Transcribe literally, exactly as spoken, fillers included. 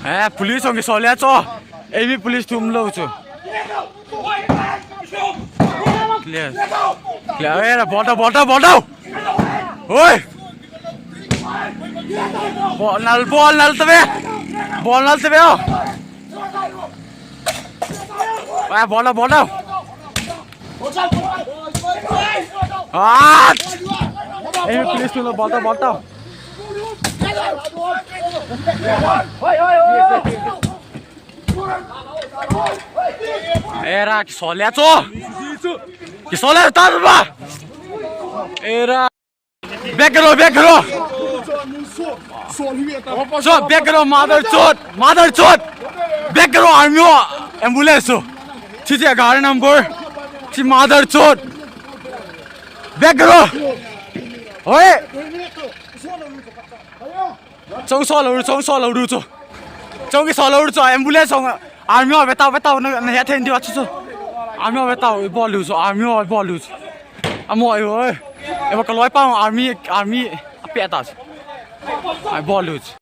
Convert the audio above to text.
Eh, police hong kisole cho. Eimi police thum lo chu. Clear. Clear. Eh, ball tao, ball tao, ball tao. Oi. Ball nal, ball nal tabe. Ball nal tabe. Oh. Eh, ball tao, ball tao. Ah! Eimi police thum lo, ball tao, ball tao. Era, kisole cho. Kisole ta ba. Era. Back karo, back karo. Cho, back karo, mother chot, mother chot. Back karo, army ho, ambulance ho. Thi thi gari number. Thi mother chot. Back karo. Oi. Chong so lo, chong so lo ru cho. Chong kiso lo ru cho, ambulance hong, army ho ve tao, ve tao, na, na het then di wa chu cho. Army ho ve tao, bol lu cho, army ho bol lu cho. Amo ai oi. E ba ka loi pa army, army, a pe ta cho. Ai bol lu cho.